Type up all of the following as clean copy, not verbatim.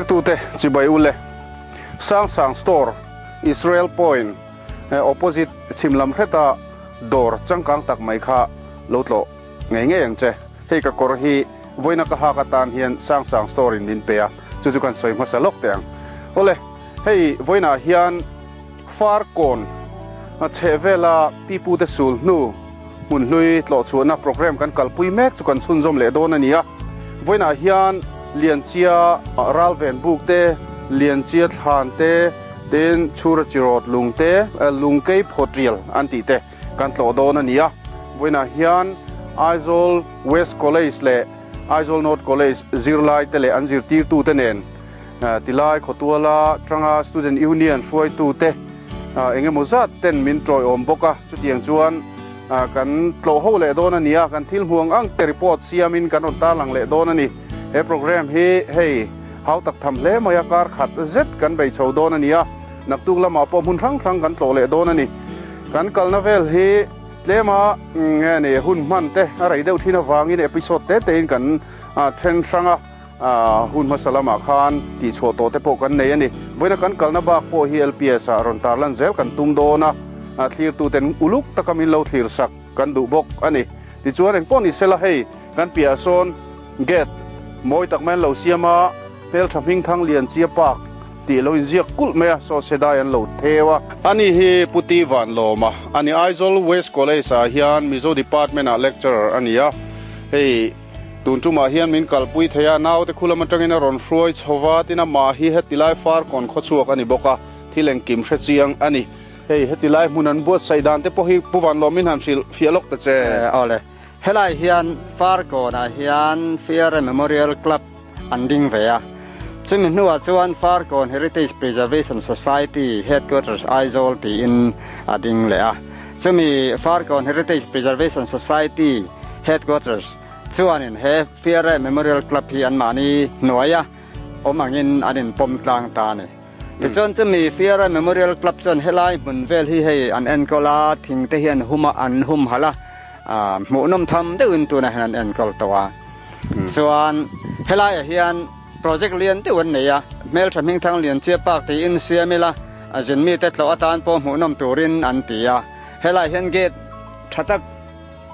Thlirtute chibai u le. Sang Sang Store, Israel Point, opposite chhim lam hreta dawr changkang tak mai kha lo tlawh ngei ngei ang che. Hei ka kawr hi vawiina ka hak atan hian Sang Sang Store in min pe a, chu chu kan sawi hmasa lawk teh ang. Awle, hei vawiinah hian Farkawn a chheh vela pipute sul hnu hmun hlui tlawhchhuahna programme kan kalpui mek chu kan chhunzawm leh dawn a ni a. Vawiinah hian Lianchia ralven buk te, Lianchia thlan te, tin Chhura Chirawt lung te, Lungkei Phawtial an tih te kan tlawh dawn a ni a. Vawiinah hian Aizawl West College leh Aizawl North College zirlai te leh an zirtirtute nen Tilai khawtuala tanga Student Union hruaitute eng emaw zat ten min tawiawm bawk a, chutiang chuan kan tlawh ho leh dawn a ni a, kan thil hmuang ang te report siamin kan rawn tarlang leh dawn a ni. He programme hi hei hau tak tham hle mai a, kar khat zet kan bei chho dawn a ni a, naktuk lamah pawh hmun hrang hrang kan tlawh leh dawn a ni. Kan kalna vel hi tlema nge ni hun hman te a rei deuh thin avangin episode te tein kan then hrang a. Hun hmasa lamah khan tihchhuah tawh te pawh kan nei a ni. Vawiina kan kalna bak pawh hi LPS ah rawn tarlan zel kan tum dawn a, thlirtuten uluk taka min lo thlir sak kan duh bawk a ni. Tichuan engpawh ni sela hei kan piahah sawn gate mawi tak mai an lo siam a, hmeltha hmingthang Lianchia Park tih lo inziak kulh mai a, saw sedai an lo theu a. Ani hi Pu Ti Vanlawma a ni. Aizawl West College ah hian Mizo Department ah lecturer a ni a, hei. Tun tumah hian min kalpui thei a, naute khu lam atangin a rawn hruai chho va, tin amah hi heti lai Farkawn khawchhuak a ni bawk a, thil engkim hre chiang a ni. Hei heti lai hmun an buatsaih dan te pawh hi Pu Vanlawmin han hrilh fiah lawk ta che. Awle, helai hian Farkawnah hian Fiara Memorial Club an ding ve a, chumi hnuah chuan Farkawn Heritage Preservation Society Headquarters Aizawl tiin a ding leh a, chumi Farkawn Heritage Preservation Society Headquarters chuanin he Fiara Memorial Club hi anmahni hnuaia awm angin an inpawm tlang ta a ni. Tichuan chumi Fiara Memorial Club chuan helai hmun vel hi hei an enkawl a, thing te hian hum a an humhalh a, hmuhnawm tham deuhin tunah hian an enkawl tawh a. Chuan helaiah hian project lian deuh an nei a, hmeltha hmingthang Lianchia Park tiin siam ila a zin mite tlawh atan pawh hmuhnawm turin an ti a. Helaiah hian gate tha tak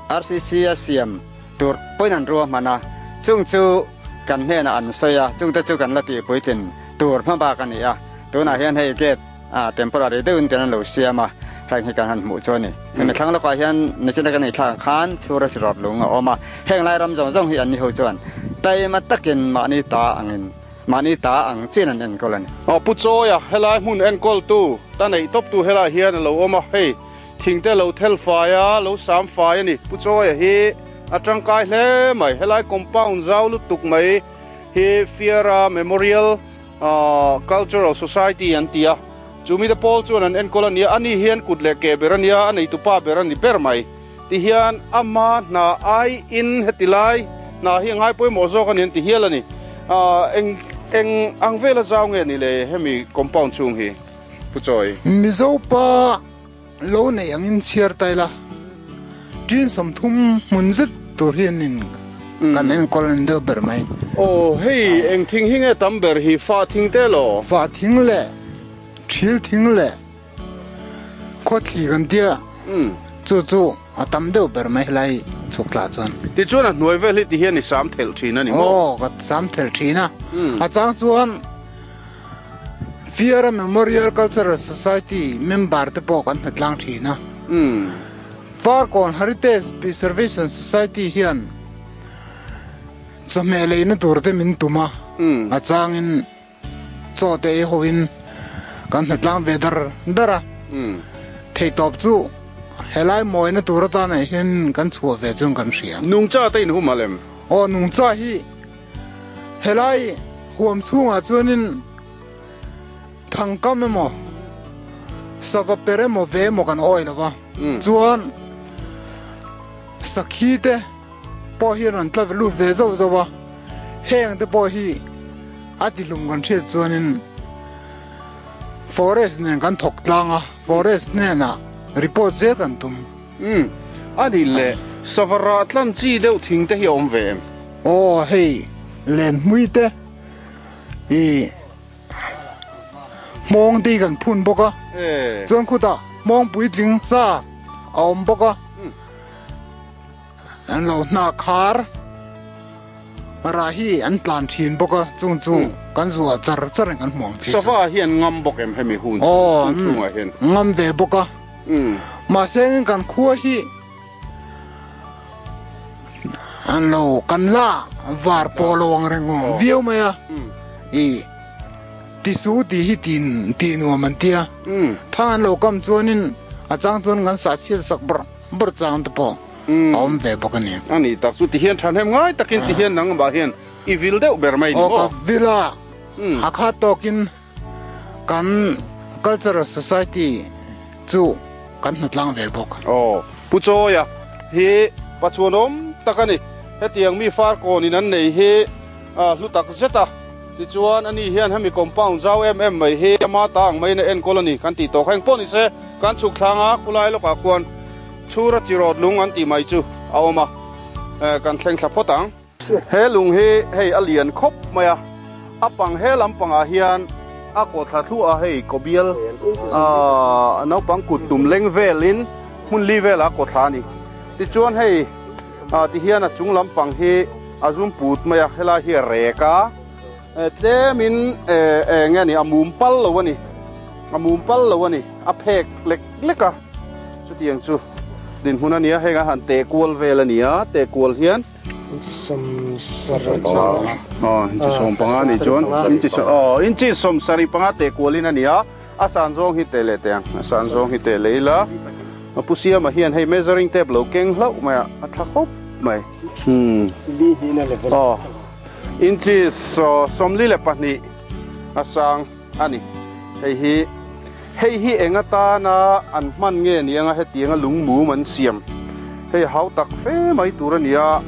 RCC a siam tur pawhin an ruahman a, chung chu kan hnenah an sawi a, chungte chu kan la tihpuitlin tur hma bak a ni a. Tunah hian hei gate Temporary deuhin kan lo siam a, heng hi kan han hmuh chu a ni. Hemi thlang lawkah hian nichina kan inthlak ang khan chhura chirawt lung a awm a, heng lai ram zawng zawng hi an ni ho chuan taima takin mahni ta angin mahni ta ang chian an enkawl a ni. Aw Pu Chawia, helai hmun enkawltu, ta neih tawptu helai hian a lo awm a, hei thingte lo thel fai a, lo sam fai a ni. Pu Chawia hi a tangkai hle mai, helai compound zau lutuk mai hi Fiara Memorial Cultural Society an ti a, chu mite pawl chuan an enkawl a nia, ani hian kut leh ke ber a nia, a neitupa ber a ni ber mai. Tihian ama hna aiin heti lai hna hi a ngai pawimawh zawk a ni an ti hial a ni. Eng eng ang vela zau nge ni le hemi compound chhung hi Pu Chawi? Mizo pa lo neih angin chhiar ta ila, ṭin 30 hmun zet tur hian in kan enkawl a ni deuh ber mai. Aw, hei eng thing hi nge tam ber hi, fah thing te law? Fah thing leh ṭhil thing leh khawthli kan tia, chu chu a tam deuh ber mai helai chhuk tlah chuan. Tichuan a hnuai vel hi ti hian i sam thelh ṭhin a ni maw? Aw, ka sam thelh ṭhin a, a chang chuan. Fiara Memorial Cultural Society member te pawh kan hnatlang thin a. Farkawn Heritage Preservation Society hian chawhmeh leina tur te min tum a, a changin chaw te ei hoin kan hnatlang ve dar dar a. Theihtawp chu helai mawina tur atana hian kan chhuah ve chuan kan hria. Nungcha te inhumhalh em? Aw, nungcha hi. Helai huam chhungah chuanin thangkam emaw sava per emaw ve emaw kan awi lo va, chuan sakhi te pawh hi an rawn tla lut ve zauh zauh a, heng te pawh hi a tihlum kan hriat chuanin forest nen kan thawk tlang a, forest hnenah report zel kan tum. Umm, a nih leh sava rah tlan chi deuh thing te hi a awm ve em? Aw hei len hmui te i Hmawng te hi kan phun bawk a, chuan khutah hmawng puitling sa a awm bawk a, an lo hna khar rah hi an tlan thin bawk a, chung chu kan zuah char char in kan hmuh ang chi chu. Sava hi an ngam bawk em hemi hun chhungah hian? Ngam ve bawk a, mahse kan khua hi An lo kan la var pawh lo ang reng viau mai a, i tisu tih hi tin tih nuam an tia, thang an lo kam chuanin a chang chuan kan sah chhiat sak ber ber chang te pawh a awm ve bawk a ni. A ni tak chu tihian thahnem ngai takin tihian nangmah hian i vil deuh ber mai ni maw? Aw ka vil a, a khat tawkin Kan Cultural Society chu kan hnatlang ve bawk. Aw, Pu Chawia hi pachuanawm tak a ni. Hetiang mi farkawn in an nei hi hlu tak zet a. Tichuan ani hian hemi compound zau em em mai hi ama ta ang maiin a enkawl a ni kan tih tawh kha. Engpawh ni se, kan chhuk thlang a, khulai lawkah khuan chhura chirawt lung an tih mai chu a awm a, kan thleng thla phawt ang. He lung hi hei a lian khawp mai a, a pang he lampangah hian a kawthla thluah a, hei kawbial aah naupang kut tum leng velin hmun li velah a kawthla a ni. Tichuan hei ah tihian a chung lampang hi a zum put mai a, helai hi a rek a, tlemin eh eng nge ni a mum pal lo a ni, a mum pal lo a ni, a phek lek lek a, chutiang chu dinhmun a ni a, heng a han teh kual vel a ni a, teh kual hian. Inchi 75 panga. Aw, inchi 15 nih chuan inchi aw inchi 75 teh kualin a ni a, a san zawng hi teh leh teh ang, a san zawng hi teh leh ila. Pu Siama hian hei measuring tape lo keng hlauh mai a, a tha khawp mai. Hmm. Aw, inchi 42 a sang a ni. Hei hi hei hi eng atana an hman nge ni anga hetianga lungmum an siam. Hei hau tak fe mai tur a ni a,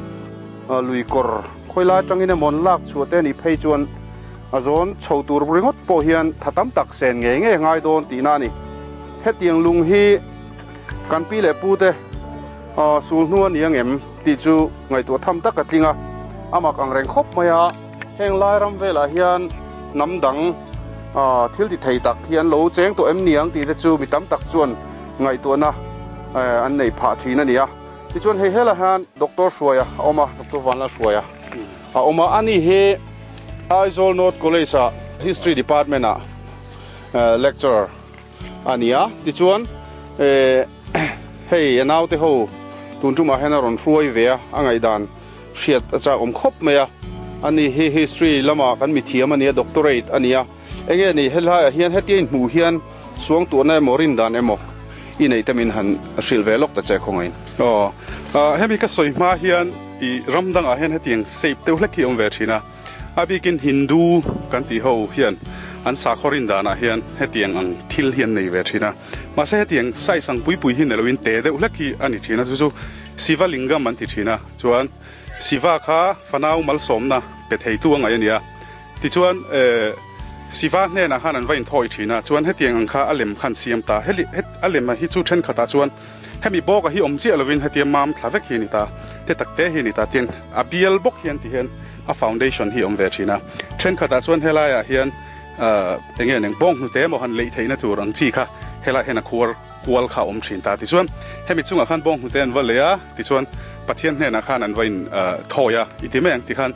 lui kawr khawilai atangin emaw an lak chhuah te a nih phei chuan a zawn chho tur ringawt pawh hian tha tam tak sen ngei ngei a ngai dawn tihna a ni. Hetiang lung hi kan pi leh pu te sul hnu a ni angem tih chu ngaihtuah tham tak a tling a, a mak ang reng khawp mai a. Heng lai ram velah hian hnam dang thil ti thei tak hi an lo cheng tawh em niang tih te chu mi tam tak chuan ngaihtuahna an nei phah thin a ni a. Tichuan hei helah hian Doctor Hruaia a awm a, Doctor Vanlal Hruaia a awm a, ani hi Aizawl North College ah History Department ah lecturer a ni a. Tichuan hei a naute ho tun tumah hian a rawn hruai ve a, a ngaihdan Hriat a chak awm khawp mai a, ani hi history lama kan mithiam a nia, doctorate a nia. Enge ni helaiah hian hetia inhmuh hian suangtuahna emaw rindan emaw i neih te min han hrilh ve lawk ta che khawngaiin. Aw, hemi ka sawi hma hian i ram dangah hian hetiang shape deuh hlek hi a awm ve thin a, a bikin Hindu kan tih ho hian an sakhaw rindanah hian hetiang ang thil hi an nei ve thin a, mahse hetiang size ang pui pui hi ni loin te deuh hlek hi a ni thin a, chu chu Shiva Lingam an ti thin a. Chuan Shiva kha fanau malsawmna pe theitu a ngaih a ni a. Tichuan Shiva hnenah khan an va inthawi thin a, chuan hetiang ang kha a lem khan siam ta. Heli a lem hi chu thenkhatah chuan hemi bawka hi awm chiah lovin hetia mam thla vek hi a ni ta, te tak te hi a ni ta. Tiang a bial bawk hian ti hian a foundation hi a awm ve thin a. Thenkhatah chuan helaiah hian enge neng bawng hnute emaw han leih theihna tur ang chi kha helaiah hian a khuar kual kha a awm thin ta. Tichuan hemi chungah khan bawng hnute an va lei a, tichuan Pathian hnenah khan an va in thawi a, i ti mai ang tikhan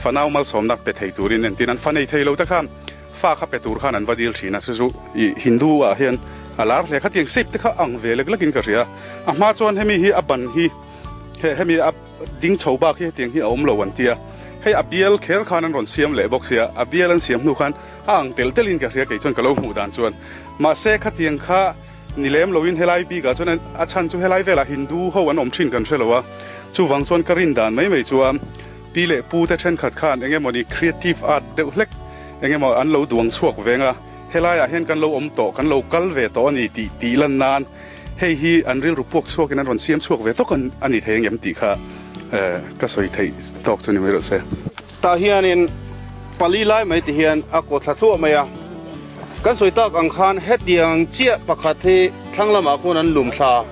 fanau malsawmna pe thei turin entin an fa nei thei lo te khan fa kha pe tur khan an va dil thin a, chu chu i Hindu ah hian a lar hle kha tiang shape te kha ang ve lek lekin ka hria. A hma chuan hemi hi a ban hi he hemi a ding chho bak hi hetiang hi a awm lo an tia, hei a bial kher khan an rawn siam leh bawk sia, a bial an siam hnu khan a ang tel telin ka hria kei chuan ka lo hmuh dan chuan mahse khatiang kha Ni lem loin helai bikah chuan a chhan chu helai velah Hindu ho an awm thin kan hre lo a, chuvang chuan ka rin dan mai mai chuan pi leh pu te thenkhat khan eng emawni creative art deuh hlek eng emaw an lo duang chhuak veng a, helaiah hian kan lo awm tawh, kan lo kal ve tawh a ni tih tih lan nan hei hi an rilru puak chhuakin an rawn siam chhuak ve tawk a ni thei engem tih kha ka sawi theih tawk chu ni mai rawh se. Tah hianin pali lai mai ti hian a kaw thla thluah mai a, kan sawi tak ang khan hetiang chiah pakhat hi thlang lamah khuan an lum thla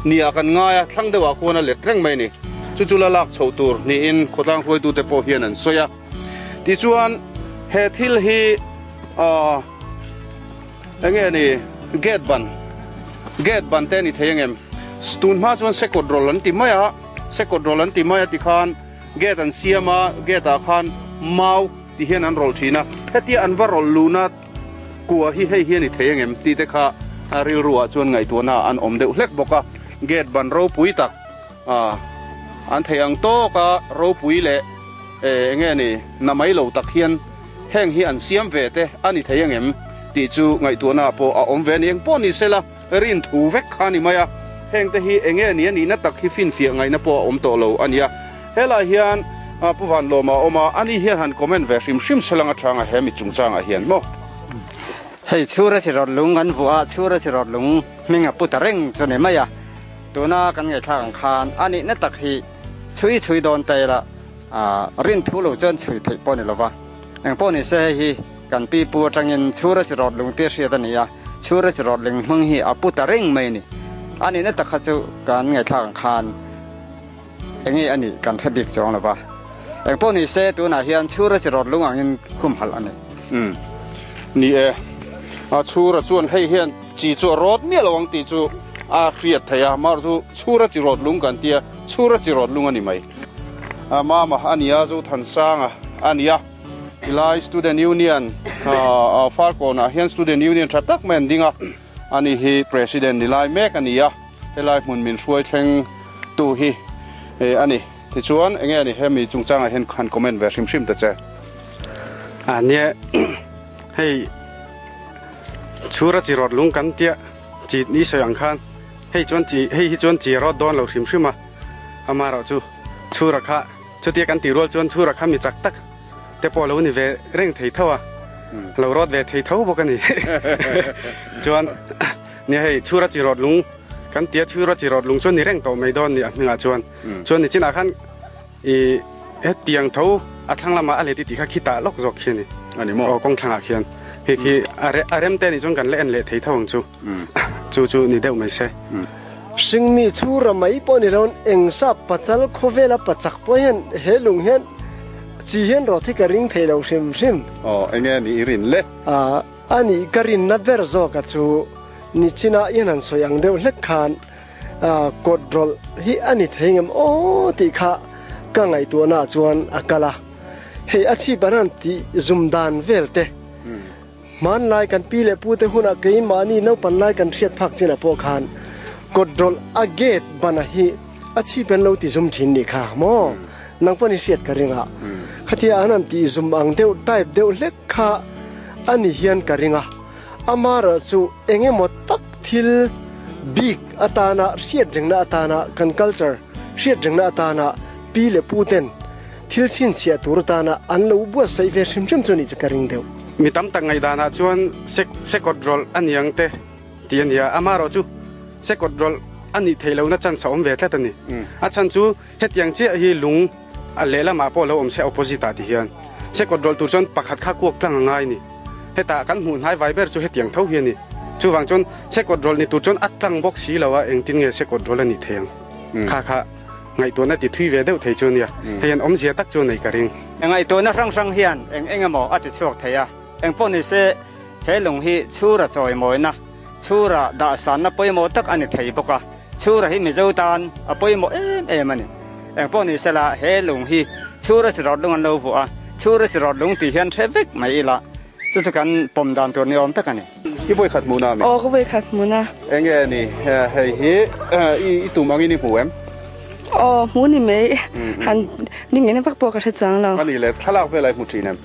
nia kan ngai a, thlang deuhah khuan a let reng mai a ni. Chu chu la lak chhoh tur niin khawtlang hruaitute pawh hian an sawi a. Tichuan he thil hi aaa. Enge ni gate ban gate ban te a ni thei angem tun hma chuan sekawt rawl an ti mai a sekawt rawl an ti mai a tikhan gate an siam a gate ah khan mau ti hian an rawlh thin a hetia an va rawlh luhna kua hi hei hi a ni thei angem tih te kha rilru ah chuan ngaihtuahna an awm deuh hlek bawk a gate ban ropui tak an theih ang tawk a ropui leh enge ni na mai lo tak hian Heng hi an siam ve te a ni thei angem tih chu ngaihtuahna pawh a awm ve a ni. Eng pawh ni sela rin thu vek kha a ni mai a, heng te hi enge ni a nihna tak hi finfiah ngaihna pawh a awm tawh lo a nia. Helai hian Pu Vanlawma a awm a, ani hian han comment ve hrim hrim sela nga thanga he mi chungchangah hian maw? Hei chhura chi rawt lung kan vuah a, chhura chi rawt lung hming a pu ta reng chu ni mai a, tuna kan ngaihthlak ang khan a nihna tak hi chhui chhui dawn ta ila, Rin thu lo chuan chhui theih pawh a ni lova, eng pawh ni se hei hi kan pi pu atangin chhura chi rawt lung tir hriat a ni a, chhura chi rawt ling hmang hi a pu ta reng mai a ni. A nihna tak kha chu kan ngaihthlak ang khan enge a nih kan hre bik chuang lova, eng pawh ni se tunah hian chhura chi rawt lung angin humhalh a ni. Umm ni e, a chhura chuan hei hian chi chu a rawt miah lo ang tih chu a hriat theih a, mahrawh chu chhura chi rawt lung kan tia chhura chi rawt lung a ni mai. Mama a nia, Zothansanga a nia. Tilai Student Union Farkawnah hian Student Union tha tak mai an ding a, ani hi President ni lai mek a ni a, helai hmun min hruai thleng tu hi a ni. Tichuan enge a ni hemi chungchangah hian han comment ve hrim hrim ta che. A nia, hei chhura chi rawt lung kan tia chi ni sawi ang khan hei chuan chi hei hi chuan chi rawt dawn lo hrim hrim a. Amaherawh chu chhura kha chutia kan tih rual chuan chhura kha mi chak tak te pawh lo ni ve reng thei tho a, lo rawt ve thei tho bawk a ni. Chuan nia hei chhura chi rawt lung kan tia chhura chi rawt lung chuan ni reng tawh mai dawn ni a hmingah chuan. Chuan nichinah khan i hetiang tho a thlang lamah a let i tih kha khitah lawk zawk khi a ni. A ni maw? Aw kawng thlangah khian khi khi a rem te nih chuan kan la en leh thei tho ang chu. Chu chu ni deuh mai se. Hringmi chu ramai pawh ni loin eng sap pachal khawvela pachak pawh hian he lung hian chi hian rawt hi ka ring thei lo hrim hrim. Aw enge ni i rin le? A nih ka rinna ber zawka chu nichinah hian han sawi ang deuh hlek khan kawt rawlh hi a ni thei ngem aw tih kha ka ngaihtuahnaah chuan a kal a. Hei a chhip an han tih zum dan vel te. Hmanlai kan pi leh pute hunah keimahni naupan lai kan hriat phak chinah pawh khan kawtrawlh a gate bana hi a chhip an lo ti zum thin nih kha maw? Nang pawn i hriat ka ring a, khatia an han tih zum ang deuh type deuh hlek kha a ni hian ka ring a, amaherawh chu eng emaw tak thil bik atana hriat rengna atana kan culture hriat rengna atana pi leh puten Thil chhinchhiah tur atana an lo buatsaih ve hrim hrim chu nih chu ka ring deuh. Mi tam tak ngaihdanah chuan sekawt rawlh a ni ang te tih a ni a, amaherawh chu sekawt rawlh a nih theih lohna chance a awm ve tlat a ni. A chhan chu hetiang chiah hi lung a lehlamah pawh lo awm se opposite ah ti hian sekawt rawlh tur chuan pakhat kha kuak tlang a ngai a ni. Hetah kan hmuh hnai vai ber chu hetiang tho hi a ni. Chuvang chuan sekawt rawlh ni tur chuan a tlang bawk si lo a, engtin nge sekawt rawlh a nih theih ang kha kha. Ngaihtuahna ti thui ve deuh thei chu nia, hei an awmzia tak chu nei ka ring. Ngaihtuahna hrang hrang hian eng eng emaw a ti chhuak thei a, eng pawh ni se he lung hi chhura chawimawina, chhura dahsanna pawimawh tak a ni thei bawk a, chhura hi Mizo tan a pawimawh em em a ni. Eng pawh ni sela he lung hi chhura chi rawt lung an lo vuah a, chhura chi rawt lung tih hian hre vek mai ila chu chu kan pawm dan tur ni awm tak a ni. I vawikhat hmuhna a mi? Aw ka vawikhat hmuhna. Enge ni hei hi i tum angin i hmu em? Aw hmu ni mai han ni ngei na vak pawh ka hre chuang lo. Ani le thlalak vel a i hmu thin em?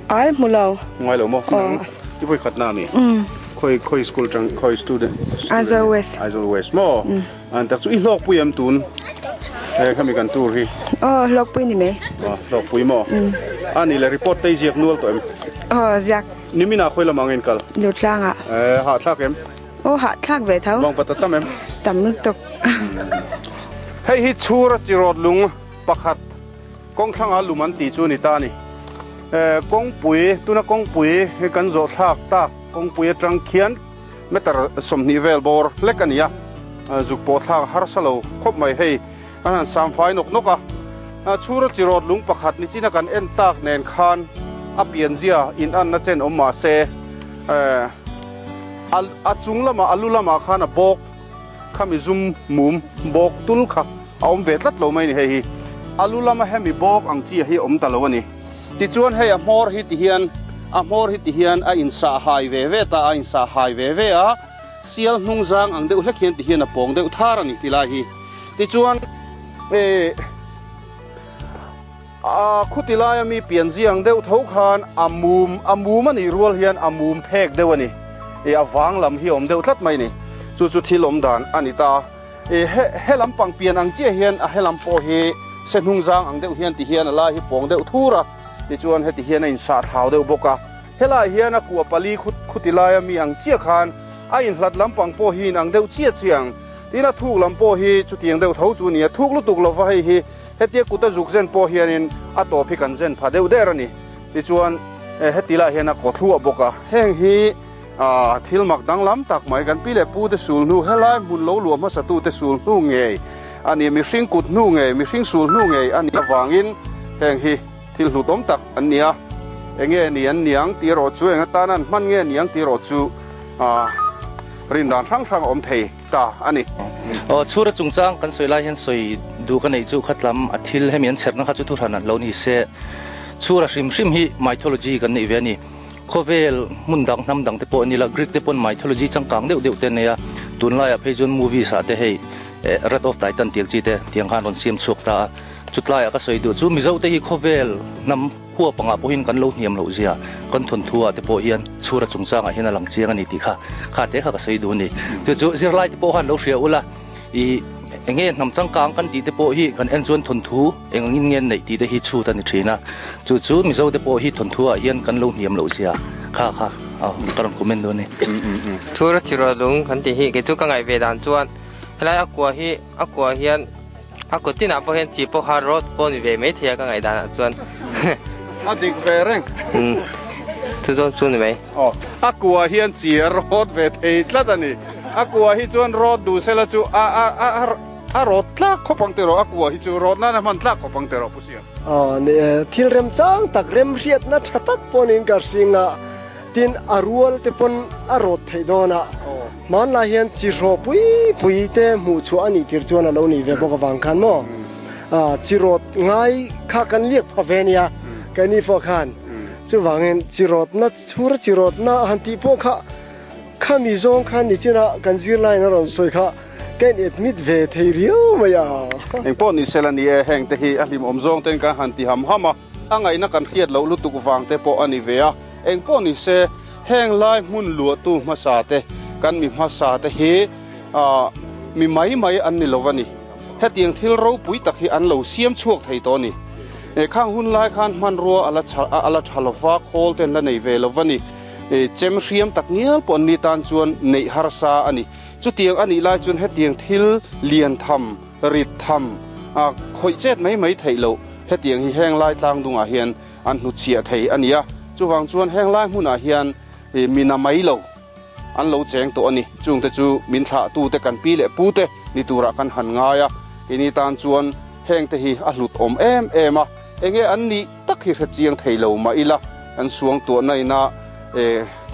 Ai hmu lo. Ngai lo maw? Nang i vawikhat na a mi? Khawi khawi school tang khawi student? Aizawl West. Aizawl West maw? An tak chu i hlawkpui em tun he khami kan tur hi? Aw hlawkpui ni mai. Aw hlawkpui maw? Ani le report te i ziak nual tawh em? Aw ziak. Nimina khawi lamah nge in kal? Lurtlangah. Eh, hahthlak em? Aw, hahthlak ve tho. Bawngpa ta tam em? Tam lutuk. Hei hi chhura chirawt lung pakhat kawngthlanga lum an tih chu a ni ta a ni. Eh, kawngpui, tuna kawngpui kan zawh thlak tak kawngpui atang khian meter 20 vel bawr hlek a ni a. Zuk pawh thlak harsa lo khawp mai hei kan han sam fai nawk nawk a. Chhura chirawt lung pakhat nichina kan en tak nen khan a pianzia inanna chen awm mah se. A chung lamah a lu lamah khan a bawk khami zum mum bawk tul kha a awm ve tlat lo mai a ni hei hi. A lu lama hemi bawk ang chi hi a awm ta lo a ni. Tichuan hei a hmawr hi ti hian a hmawr hi ti hian a insah hai ve ve ta a, a insah hai ve ve a, sial hnung zang ang deuh hlek hian ti hian a pawng deuh thar a ni ti lai hi. Tichuan eh. A khuti laia mi pian ziang deuh tho khan a mum a mum a nih rual hian a mum phek deuh a ni. I a vang lam hi a awm deuh tlat mai ni. Chu chu thil awm dan a ni ta. I he he lampang pian ang chiah hian a he lam pawh hi se hnung zang ang deuh hian ti hian a lai hi pawng deuh thur a, tichuan heti hian a insah thlau deuh bawk a. Helai hian a kua pali khut khuti laia mi ang chiah khan a inhlat lampang pawh hi inang deuh chiah chiah ang. Tin a thuk lam pawh hi chutiang deuh tho chu a ni a, thuk lutuk lova hei hi Hetia kut a zuk zen pawh hianin a tawp hi kan zen pha deuh der a ni. Tichuan heti lah hian a kaw thluah bawk a. Heng hi thil mak danglam tak mai kan pi leh pu te sul hnu helai hmun lo luah hmasa tu te sul hnu ngei a ni. Mihring kut hnu ngei, mihring sul hnu ngei a nih avangin heng hi thil hlutawm tak an ni a. Enge ni an niang tih erawh chu eng atana an hman nge niang tih erawh chu rin dan hrang hrang a awm thei. ta a ni. Aw, chhura chungchang kan sawi lai hian sawi duh ka neih chu khatlam a thil hemi an chherna kha chu thuhran an lo ni se. Chhura hrim hrim hi mythology kan neih ve a ni. Khawvel hmun dang hnam dang te pawh a ni la, Greek te pawn mythology changkang deuh deuh te an nei a, tunlaiah phei chuan movies ah te hei Wrath of Titan tih ang chi te tiang khan rawn siam chhuak ta a. Chutlaiah ka sawi duh chu Mizo te hi khawvel hnam Khua pangah pawhin kan lo hniam loh zia kan thawnthu ah te pawh hian chhura chungchangah hian a lang chiang a ni tih kha kha te kha ka sawi duh a ni. Chu chu zirlai te pawh khan lo hria ula i enge hnam changkang kan tih te pawh hi kan en chuan thawnthu eng angin nge an neih tih te hi chhut a ni thin a. Chu chu Mizo te pawh hi thawnthu ah hian kan lo hniam loh zia kha kha ka rawn comment duh a ni. Chhura chirua lung kan tih hi kei chu ka ngaih ve dan chuan helai a kua hi a kua hian A kut tinah pawh hian chi pawh kha rawt pawh ni ve mai thei a ka ngaihdan ah chuan. A dik ve reng. Umm chu zawng chu ni mai. Aw a kua hian chi a rawt ve thei tlat a ni. A kua hi chuan rawt duh sela chu a a a a rawt tlak khawp ang tiraw a kua hi chu rawt nan a hman tlak khawp ang tiraw Pu Siam. Aw ni e thil remchang tak remhriatna tha tak pawhin ka hring a. Tin, a rual te pawn a rawt theih dawn a, hmanlai hian chi hraw pui pui te hmuh chhuah a nih tir chuan a lo nih ve bawk avang khan maw chi rawt ngai kha kan liak pha ve nia keini pawh khan chuvangin chi rawtna chhur chi rawtna han tih pawh kha khami zawng khan nichinah kan zirlaiin a rawn sawi kha ka in admit ve thei riau mai a. Engpawh ni sela ni e, heng te hi a hlimawm zawng ten kan han ti ham ham a. A ngaihna kan hriat loh lutuk vang te pawh a ni ve a, eng pawh ni se heng lai hmun luahtu hmasa te, kan mi hmasa te hi mi mai mai an ni lo a ni. Hetiang thil ropui tak hi an lo siam chhuak thei tawh a ni. Khang hun lai khan hmanrua a la a la tha lo va, khawl te an la nei ve lo va ni. Chem hriam tak ngial pawh an ni tan chuan neih harsa a ni. Chutiang a nih lai chuan hetiang thil lian tham, rit tham, khawih chet mai mai theih loh. Hetiang hi heng lai tlang dungah hian an hnutchhiah thei a ni a, chuvang chuan heng lai hmunah hian mi na mai lo an lo cheng tawh a ni. Chungte chu min thlahtute kan pi leh pute ni turah kan han ngai a, keini tan chuan hengte hi a hlut awm em em a, enge an nih tak hi hre chiang thei lo mah ila kan suangtuahna ina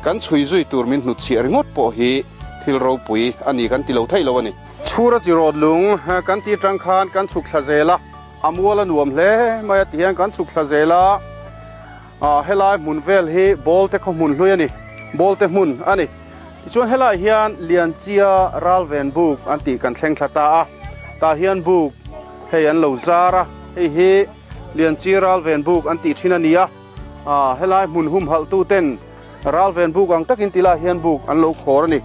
kan chhui zui tur min hnutchhiah ringawt pawh hi thil ropui a ni kan ti lo theih lo a ni. Chhura chi rawt lung kan ti tang khan kan chhuk thla zel a. A mual a nuam hle mai a ti hian kan chhuk thla zel a, ah helai hmun vel hi Bawlte khaw hmun hlui a ni, Bawlte hmun a ni. Tichuan helai hian Lianchia Ralven buk an tih kan thleng thla ta a, tah hian buk hei an lo zar a, hei hi Lianchia Ralven buk an tih thin a ni a, ah helai hmun humhalh tu ten Ralven buk ang takin ti lai hian buk an lo khawr a ni.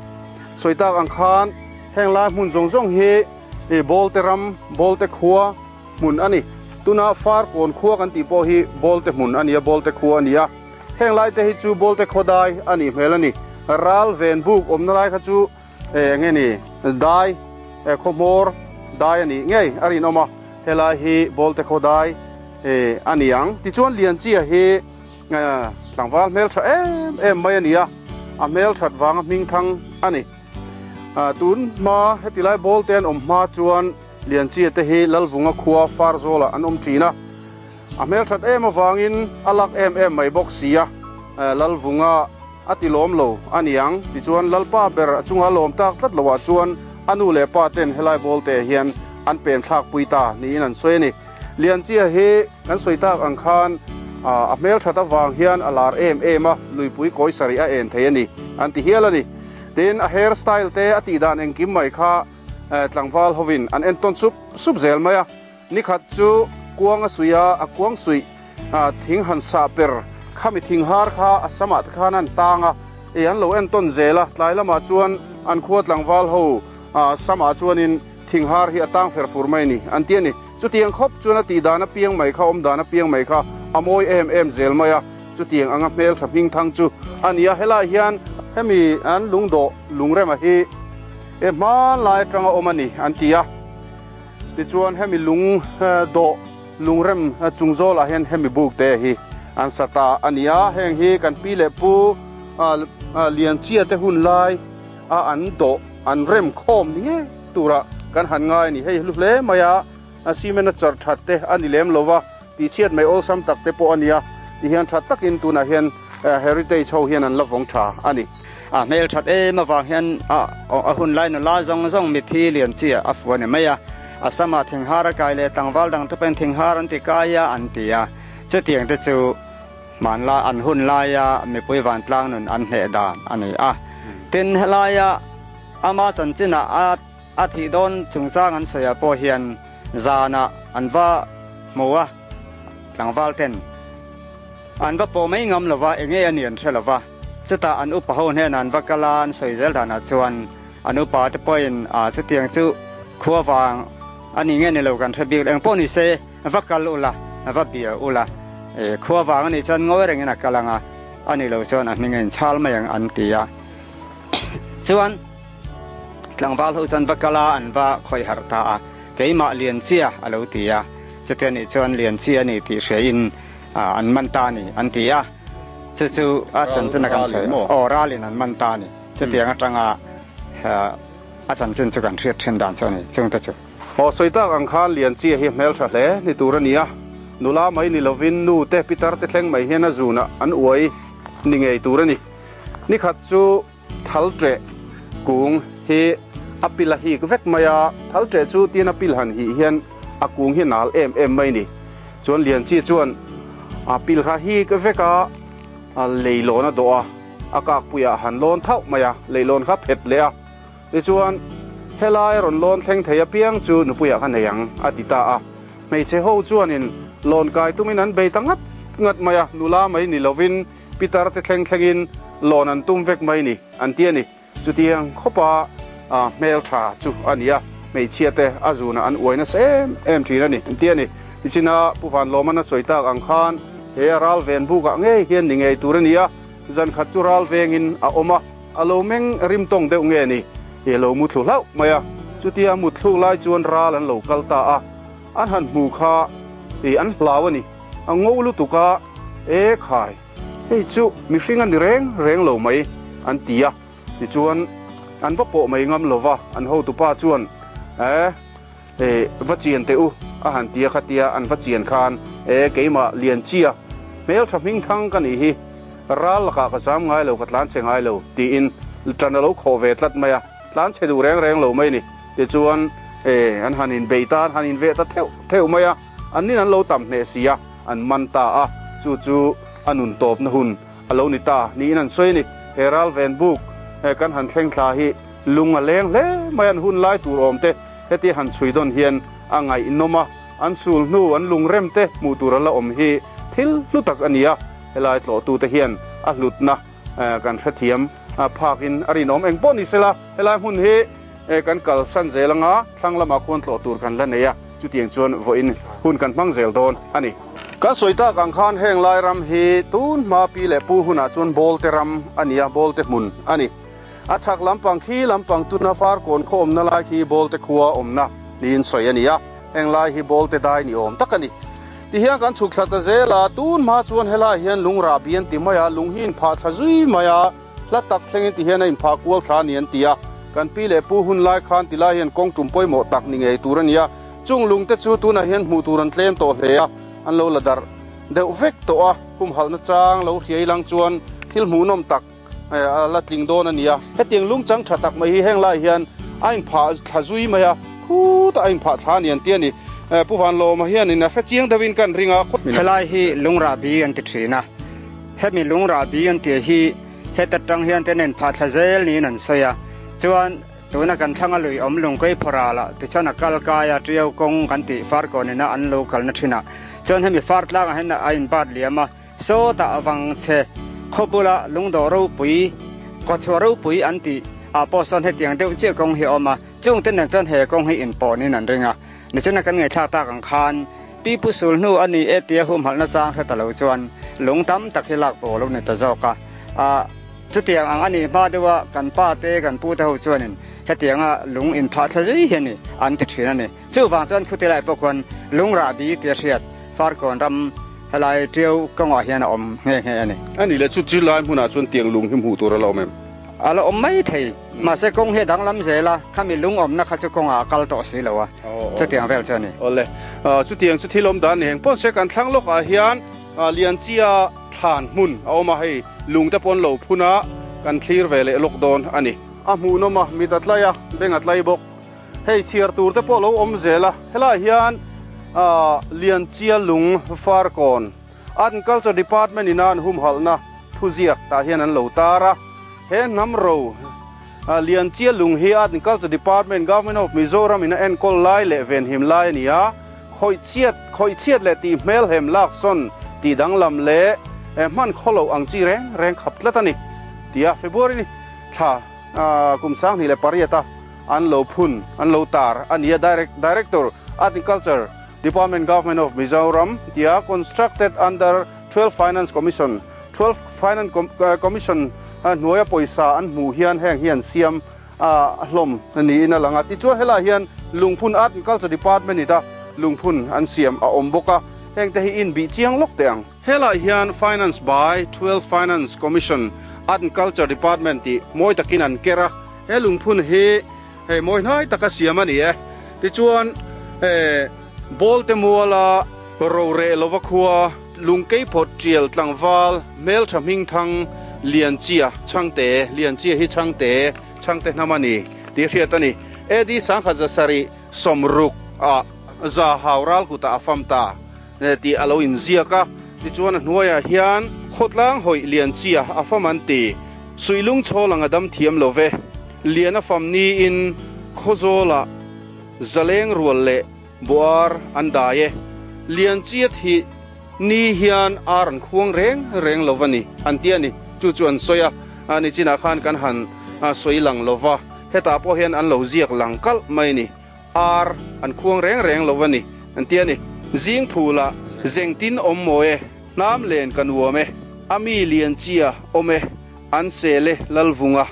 Sawi tak ang khan heng lai hmun zawng zawng hi I Bawlte ram, Bawlte khua hmun a ni. Tuna Farkawn khua kan tih pawh hi Bawlte hmun a ni a, Bawlte khua a ni a. Heng lai te hi chu Bawlte khawdai a nih hmel a ni. Ral ven buk awmna lai kha chu eng nge ni, dai, khawhmawr dai a nih ngei a rinawm a. Helai hi Bawlte khawdai a ni ang. Tichuan Lianchia hi tlangval hmeltha em em mai a ni a, a hmelthat vanga hmingthang a ni. Tun hma heti lai ball te an awm hma chuan Lianchia te hi Lalvunga khua Farzawlah an awm thin a, a hmelthat em avangin a lak em em mai bawk si a, Lalvunga. a ti lawm lo a niang. Tichuan Lalpa ber a chunga lawm tak tlat loah chuan a nu leh pa ten helai bawlte hian an pen thlak pui ta niin an sawi a ni. Lianchia hi kan sawi tak ang khan a hmelthat avang hian a lar em em a, luipui kawi sarih a en thei a ni an ti hial a ni. Tin, a hair style te a tihdan engkim mai kha tlangval hovin an entawn sup sup zel mai a. Nikhat chu kuang a suih a, a kuang suih thing han sah per khami thing har kha a samah te khan an tang a, ei an lo entawn zel a, tlai lamah chuan an khua tlangval ho samah chuanin thing har hi a tang fer fur mai a ni an ti a ni. Chutiang khawp chuan a tih dan apiang mai kha, awm dan apiang mai kha a mawi em em zel mai a, chutiang anga hmeltha hmingthang chu a ni a. Helai hian hemi an lungdawh lungrema hi e hmanlai atanga awm a ni an ti a. Tichuan hemi lung dawh lungrem chung zawlah hian hemi buk te hi an sa ta a ni a, heng hi kan pi leh pu Lianchia te hun lai a an dawh an rem khawm ni ngei tura kan han ngai a ni. Hei hlu hle mai a, cement a char that te a ni lem lo va, tihchhiat mai awlsam tak te pawh a ni a, tihian tha takin tunah hian Heritage ho hian an la vawng tha a ni. A hmel that em avang hian a hun lai nula zawng zawng mithi lian chi a fu a ni mai a. A samah thinghar a kai leh tlangval dang te pawhin thinghar an ti kai a an ti a. Chutiang te chu hmanlai an hun laia mipui vantlang nun an hneh dan a ni a. Tin, helaia ama chanchinah a a thih dawn chungchang an sawiah pawh hian zanah an va hmu a, tlangval ten an va pawh mai ngam lova, eng nge a ni an hre lova. Chutah an upa ho hnenah an va kal a, an sawi zel danah chuan an upa te pawhin a chutiang chu khua vang a ni nge ni lo kan hre bik lo, eng pawh ni se va kal ula, va bia ula, khua vang a nih chuan ngawi rengin a kal ang a, a ni lo chuan a hming a inchhal mai ang an ti a. Chuan tlangval ho chuan va kal a, an va khawih harh ta a, keimah Lianchia a lo ti a, chutia nih chuan Lianchia a ni tih hriain an man ta a ni an ti a. Chu chu a chanchin a kan sawi aw ralin an man ta a ni. Chutiang atanga a chanchin chu kan hriat thin dan chu a ni chung te chu. Aw sawi tak ang khan Lianchia hi hmeltha hle ni tur a ni a, nula mai ni lovin nu te pitar te thleng mai hian a zunah an uai ni ngei tur a ni. Nikhat chu thal ṭeh kung hi a pil a hik vek mai a, thal ṭeh chu tin a pil han hih hian a kung hi nal em em mai ni. Chuan Lianchi chuan a pil kha hik vek a, leilawn a dawh a, a kakpuiah han lawn thauh mai a, leilawn kha phet leh a. Tichuan, helai rawn lawn thleng thei apiang chu nupuiah ka nei ang, a ti ta a. Hmeichhe ho chuanin lawn kai tumin an bei ta ngat ngat mai a, nula mai ni lovin Pitar te thleng thlengin lawn an tum vek mai ni an ti a ni. Chutiang khawpa hmel tha chu a ni a, hmeichhia te a zunah an uai nasa em em thin a ni an ti a ni. Tichina Pu Vanlawman a sawi tak ang khan he a ral ven bukah ngei hian ni ngei tur a ni a, zan khat chu ral vengin a awm a, a lo meng rim tawng deuh nge ni i a lo mu thlu hlauh mai a. Chutia a mut thluk lai chuan ral an lo kal ta a, an han hmu kha i an hlau a ni. A ngo lutuk a, E khai, hei chu mihring a ni reng reng lo mai, an ti a. Tichuan, an va pawh mai ngam lo va, an hotupa chuan, E, e, va chian teh u, a han ti a khatia an va chian khan, E, keimah Lianchia, hmeltha hmingthang ka nih hi, ral lakah ka zam ngai lo, ka tlanchhe ngai lo, tiin ṭan a lo khawh ve tlat mai a, tlanchhe duh reng reng lo mai ni. Tichuan, e, an han inbei ta, an han inveh ta theuh theuh mai a. An nin an lo tam hneh si a, an man ta a, chu chu a nun tawpna hun a lo ni ta niin an sawi a ni. He ral ven buk kan han thleng thla hi lung a leng hle mai, an hun lai tur awm te heti han chhui dawn hian a ngaihnawm a, an sul hnu an lung rem te hmuh tur a la awm hi thil hlu tak a ni a, helai tlawhtute hian a hlutna kan hrethiam phakin a rinawm. Engpawh ni sela helai hmun hi kan kalsan zel anga thlang lamah khuan tlawh tur kan la nei a. Chutiang chuan vawiin hun kan hmang zel dawn a ni. Kan sawi tak ang khan heng lai ram hi tun hma pi leh pu hunah chuan Bawlte ram a ni a, Bawlte hmun a ni. A chhak lampang khi lampang tuna Farkawn khaw awmna lai khi Bawlte khua awmna niin sawi a ni a, heng lai hi Bawlte dai ni awm tak a ni. Tihian kan chhuk thla ta zel a, tun hma chuan helai hian lung rah bi an ti mai a, lung hi inphah thla zui mai a, Hla tak thlengin ti hian a inphah kual thla a ni an ti a, kan pi leh pu hun lai khan ti lai hian kawng tum pawimawh tak ni ngei tur a ni a, chung lung te chu tunah hian hmuh tur an tlem tawh hle a, an lo la darh deuh vek tawh a, humhalhna chang lo hriai lang chuan thil hmuhnawm tak a la tling dawn a ni a. Hetiang lungchang tha tak mai hi heng lai hian a inphah thla zui mai a, khutah a inphah thla a ni an ti a ni. Pu Vanlawma hianin a hre chiang deuhin kan ring a. Helai hi lungrahbi an ti thin a, hemi lungrahbi an tih hi heta tang hian ten a inphah thla zel niin an sawi a, chuan tuna kan thlanga lui awm lungkei phawral ah tichuan a kal kai a, Tiau kawng kan tih Farkawn ina an lo kalna thinah chuan hemi far tlangah hian a inbat liam a. Sawtah vang che khaw bula lungdawh ropui, kawchhuah ropui an tih ah pawh sawn hetiang deuh chiah kawng hi a awm a, chungte nen chuan he kawng hi inpawnin an ring a. Nichina kan ngaihthlak tak ang khan Pi Pu Sul hnu a ni e tia humhalhna chang hre ta lo chuan lung tam tak hi lak bo lo ni ta zawk a. A chutiang ang a nih hma deuh a kan pa te kan pu te ho chuanin hetianga lung inphah thla zui hi a ni an ti thin a ni. Chuvang chuan khuti lai pawh khuan lung rahbi tia hriat Farkawn ram helai Tiau kawngah hian a awm nghe nghe a ni. A nih leh chu chu lai hmunah chuan tiang lung hi hmuh tur a la awm em? A la awm mai thei. Mahse kawng hi a danglam zel a, khami lung awmna kha chu kawngah a kal tawh si lo a, chutiang vel chu a ni. Awle, chutiang chu thil awm dan ni heng pawn se kan thlang lawkah hian Lianchia thlan hmun a awm a, hei lung te pawh an lo phun a, kan thlir ve leh lawk dawn a ni. A hmuhnawm a, mit a tlai a, beng a tlai bawk. Hei chhiar tur te pawh lo awm zel a, helaiah hian Lianchia lung Farkawn Art and Culture Department ina an humhalhna thuziak tah hian an lo tar a. He hnam ro Lianchia lung hi Art and Culture Department, Government of Mizoram ina enkawl lai leh venhim lai a ni a, khawihchhiat khawihchhiat leh tih hmelhem laksawn tih danglam leh hman khawloh ang chi reng reng khap tlat a ni, tia February thla kum 2008 a an lo phun, an lo tar a ni a, Director, Art and Culture Department, Government of Mizoram tia constructed under 12 Finance Commission, 12 Finance Commission hnuaia pawisa an hmuh hian heng hi an siam hlawm niin a lang a. Tichuan helaiah hian lungphun Art and Culture Department ita lungphun an siam a awm bawk a, hengte hi inbih chiang lawk teh ang. Helaiah hian Finance by 12 Finance Commission, Art and Culture Department tih mawi takin an ker a. He lungphun hi hei mawi hnai taka siam a ni e. Tichuan he Bawlte muala roreh lova khua Lungkeiphawt tial tlangval hmeltha hmingthang Lianchia Chhangte, Lianchia hi Chhangte, Chhangte hnam a ni tih hriat a ni. AD 1760 ah za hau ral kutah a fam ta tih a lo inziak a. Tichuan a hnuaiah hian khawtlang hawih Lianchia a fam an ti. Suihlung chhawl anga dam thiam lo ve. Lian a fam niin Khawzawlah zaleng rual leh buar an dai e. Lianchia thih ni hian ar an khuang reng reng lo va ni an ti a ni. Chu chu an sawi a, nichinah khan kan han sawi lang lo va, hetah pawh hian an lo ziak lang kalh mai ni. Ar an khuang reng reng lo a ni, an ti a ni. Zing phulah zengtin awm maw e, hnam len ka nuam e, a mi lian chia awm e, an sel e Lalvunga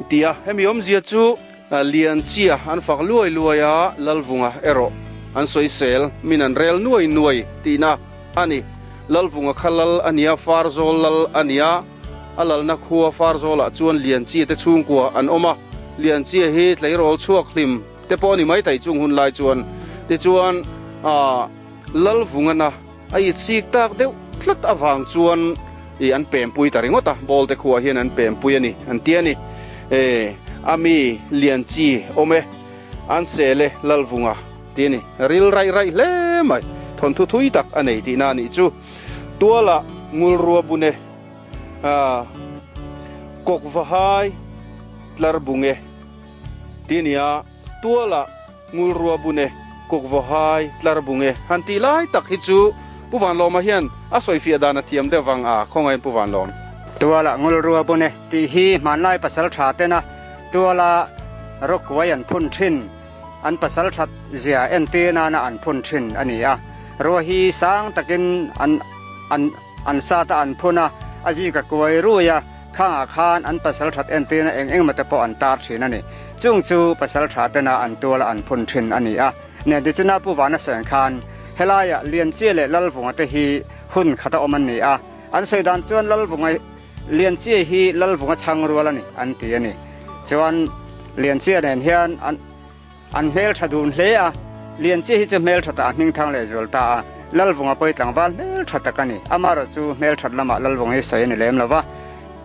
ti a. Hemi awmzia chu lian chia an fak luai luai a, Lalvunga erawh an sawisel, min an rel nuai nuai tihna a ni. Lalvunga kha lal a nia, Farzawl lal a nia. A lalna khua Farzawlah chuan Lianchia te chhungkua an awm a, Lianchia hi tleirawl chhuak hlim te pawh a ni mai thei chung hun lai chuan. Tichuan, Lalvungana a itsik tak deuh tlat avang chuan i an pempui ta ringawt a, Bawlte khuaah hian an pempui a ni an ti a ni. E, a mi Lianchi awm e, an sel e Lalvunga ti a ni. Ril raih raih hle mai, thawnthu thui tak a nei tihna a nih chu. Tualah ngulrua bune a kawk va hai tlar bunge ti nia tualah ngulrua bune kawk va hai tlar bunge han tih lai tak hi chu Pu Vanlawma hian a sawifiah dan a thiam deuh vang a khawngain Pu Vanlawm. Tualah ngulrua bune tih hi hmanlai pasal tha tena tuala rawkkuai an phun thin. An pasal that zia entir nana an phun thin a ni a. Rua hi sang takin an an an sat a an phun a, a zik a kuai rui a, khangah khan an pasal that entirna eng engemaw te pawh an tar thin a ni. Chung chu pasal tha tena an tuala an phun thin a ni a. Nen tichina Pu Vana sawi khan helaiah Lianchia leh Lalvunga te hi hun khata awm an ni a. An sawi dan chuan Lalvunga Lianchia hi Lalvunga chhang rual a ni an ti a ni. Chuan Lianchia nen hian an an hmeltha dun hle a, Lianchia hi chu hmeltha tah a hming thang leh zual ta a, Lalvunga pawi tlangval hmeltha tak a ni. Amaherawhchu hmelthat lamah Lalvunga hi sawi a ni lem lo va.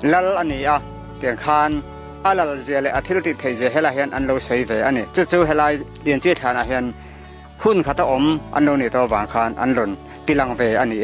Lal a ni a, tiang khan a lal zia leh a thil tih theih zia helai hian an lo sawi ve a ni. Chu chu helai Lianchia thlanah hian hun khata awm an lo nih tawh avang khan an rawn tilang ve a ni e.